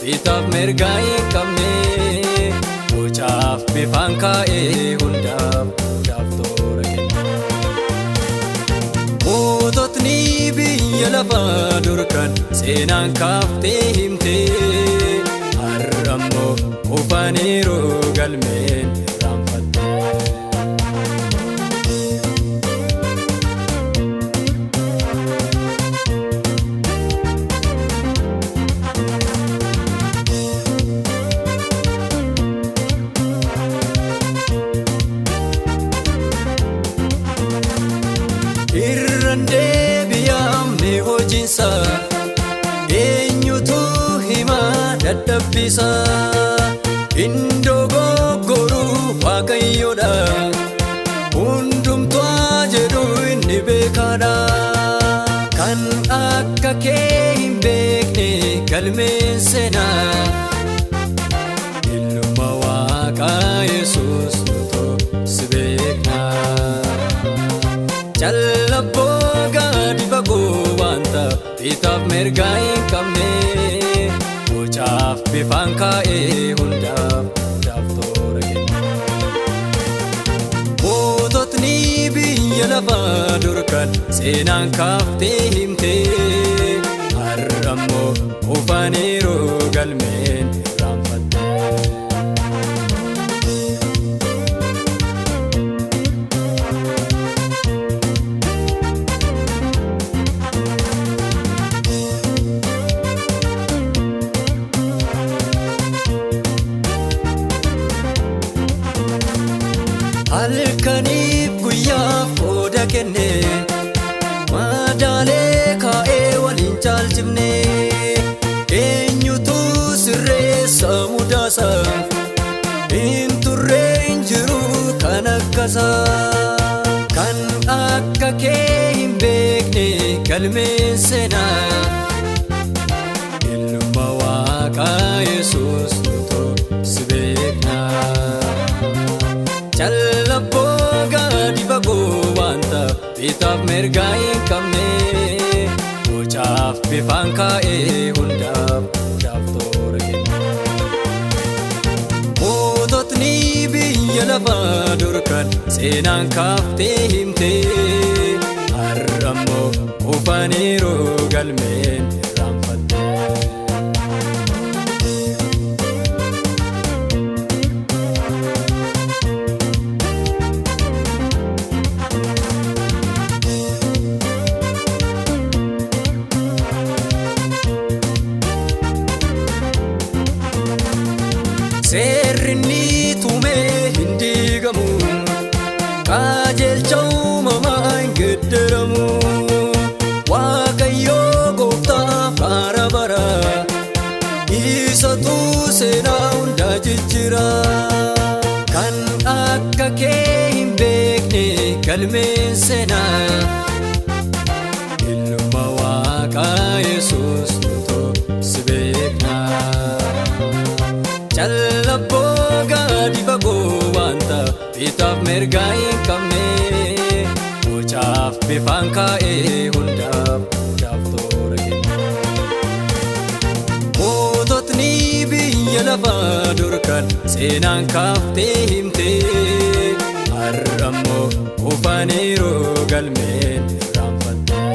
bitaaf mirga hin qabne, bocaaf bifaan kaa'ee hundaaf hundaaf toora kenne. Moototni biyya lafaa dur kan seenaan kaaftee himte, har'ammoo kufaniiru galmeen irraanfatte. Irraan deebi'amne hojiinsa, eenyutu hima dadhabbisa? Hin dogoggoru Waaqayyoodha, hundumtuu jedhu inni beekaadha. Kan akka kee hin beekne galmeen seenaa, Ilma Waaqaa Yesuus nutu si beekna. Callabboo gadi fagoo wanta bitaaf mirga hin qabne, bocaaf bifaan kaa'ee hundaaf hundaaf toora kenne. Moototni biyya lafaa dur kan seenaan kaaftee himte, har'ammoo kufaniiru galmeen irraanfatte. Halkaniif guyyaaf qooda kenne, madaalee kaa'ee waliin caalchifne, eenyutu sirreessa mudaasa? Hin turre, hin jiru kan akkasa. Kan akka kee hin beekne galmeen seenaa, Ilma Waaqaa Yesuus nutu si beekna. Callabboo gadi fagoo wanta bitaaf mirga hin qabne, bocaaf bifaan kaa'ee hundaaf hundaaf toora kenne. Moototni biyya lafaa dur kan seenaan kaaftee himte, har'ammoo kufaniiru galmeen irraanfatte. Seerri inni tumee hin diigamu, qajeelcha uumamaa hin geeddaramu. Waaqayyoo gooftaa bara bara, isatu seenaa hundaa jijjiira. Kan akka kee hin beekne galmeen seenaa, Ilma Waaqaa Yesuus nutu si beekna. Callabboo gadi fagoo wanta bitaaf mirga hin qabne, bocaaf bifaan kaa'ee hundaaf hundaaf toora kenne. Moototni biyya lafaa dur kan seenaan kaaftee himte, har'ammoo kufaniiru galmeen irraanfatte.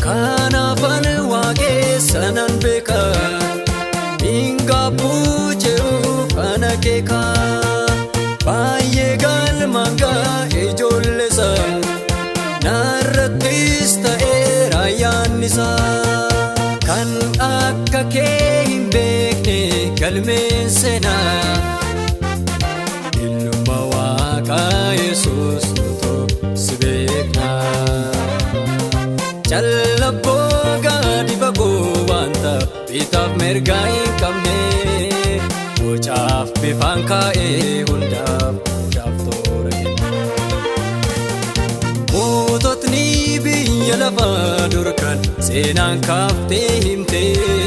Kanaafan waaqessa nan beeka, hin gaabbuu jedhu kana keeka. Baay'ee galmaan gaa'e ijoolleessa, narrattis ta'ee raayyaan isaa. Kan akka kee hin beekne galmeen seenaa, Ilma Waaqaa Yesuus nutu si beekna. Callabboo gadi fagoo wanta bitaaf mirga hin qabne, bocaaf bifaan kaa'ee hundaaf hundaaf toora kenne. Moototni biyya lafaa dur kan Seenaan kaaftee himtee.